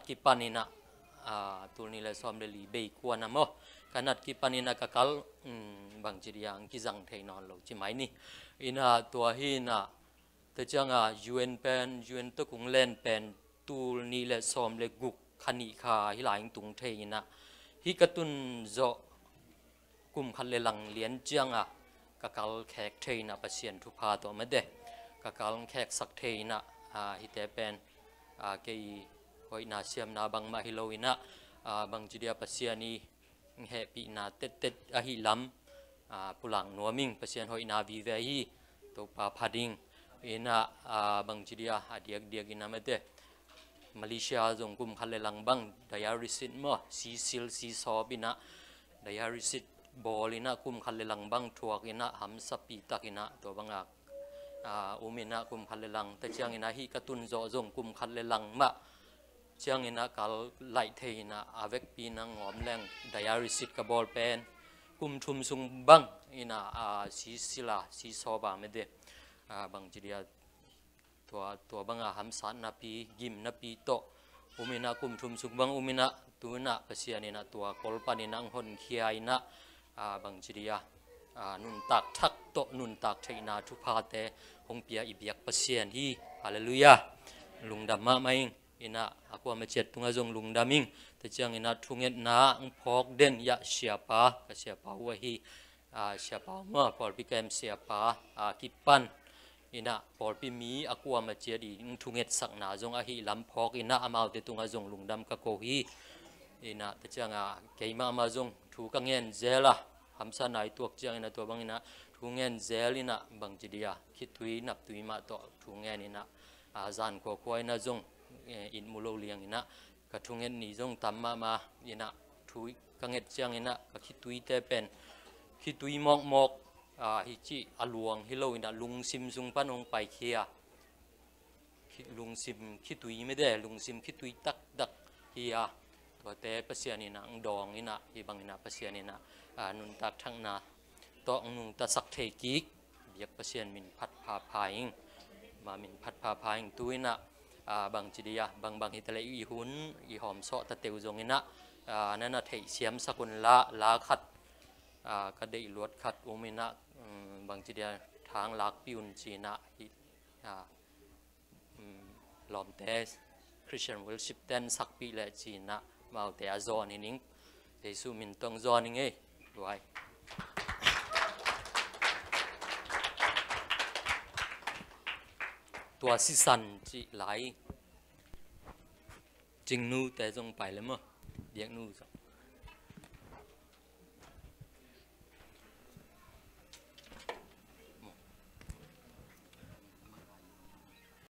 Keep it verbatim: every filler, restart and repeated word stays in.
kipan inah, aa, tul nih le sawm le li bei kuan a maw, ka nat kipan inah ka kal, um, bangci dia ang kizang thei nawn lo ci mai ni. Inah tua hi inah, tua ciangah U N pen, U N tawh kong len pen tul nih le sawm le guk kha nih kha hi lai tung thei inah, hih ka tun zawh kum khat le lang lian ciangah ka kal khek thei inah Pasian thupha tawh mate, ka kal kheksak thei inah, aa, hihte pen, aa, kei hoihna siamna bangmah hi lo inah, aa, bangci dia Pasian i hehpihna tettet ahi lam, aa, pulak nuam ing. Pasian hoihna vive hi. Topa pha ding. Inah, aa, bangci dia a diakdiak inah mate, Malaysia zong kum khat le lang bang dialysis maw, sisil sisawp inah, dialysis bawl inah kum khat le lang bang thuak inah hamsapi tak inah tua bangah, aa, um inah kum khat le lang, tua ciang inah hih ka tun zawh zong kum khat le lang mah ciang inah kal laih thei inah, a vekpi inah ngawm leng dialysis ka bawl pen kum thum sung bang inah, aa, sisil a sisawp a mate, aa, bangci dia tua, tua bangah hamsatnapi, gimnapi tawh um inah kum thum sung bang um inah, tu inah Pasian inah tua kol pan inah ang honkhia inah, aa, bangci dia, aa, nuntak thak tawh nuntak theihna thuphate hong pia i biak Pasian hi. Halleluiah. Lungdam mahmah ing. Inah a kuamah ciat tungah zong lungdam ing. Tua ciang inah thungetna ang phawk den iah siapa, ka siapa uh ahi, aa, siapa uh maw, pawlpi kem siapa, aa, kipan inah pawlpi mi a kuamah ciat i thungetsakna zong ahi lam phawk inah amaute tungah zong lungdam ka ko hi. Inah tua ciangah keimah amah zong thu ka ngen zel a, hamsatna i tuak ciang inah tua bang inah thu ngen zel inah bangci dia khitui naptui mah tawh thu ngen inah, aa, zan khuakhua inah zong, eh, it mu lo liang inah ka thunget ni zong tam mahmah inah thu ka nget ciang inah ka khituite pen khitui mawkmawk, aa, hi cih a luang hi lo inah lungsim sung pan hong paikhia. Khi-, lungsim khitui mite, lungsim khitui taktak hi a, tuate Pasian inah ang dawng inah, hih bang inah Pasian inah, aa, nuntak thakna tawh ang nungtasak thei kik biak Pasian min phat phapha ing. Ma min phat phapha ing. Tu inah, aa, bangci dia, bangbang hi ta leh i hun i hawmsawh ta teu zong inah, aa, na na theih siamsak un la, la khat, aa, ka deih luat khat um inah, um, bangci dia thang lakpih un ci inah, hi, aa, um, lawmte Christian worship ten sakpih leh ci inah amaute a zawn hi ning. Jesu min tawh zawn hi ing ei. Luai. Tua sisan cih lai. Cingnu te zong pai le maw. Diaknu zong.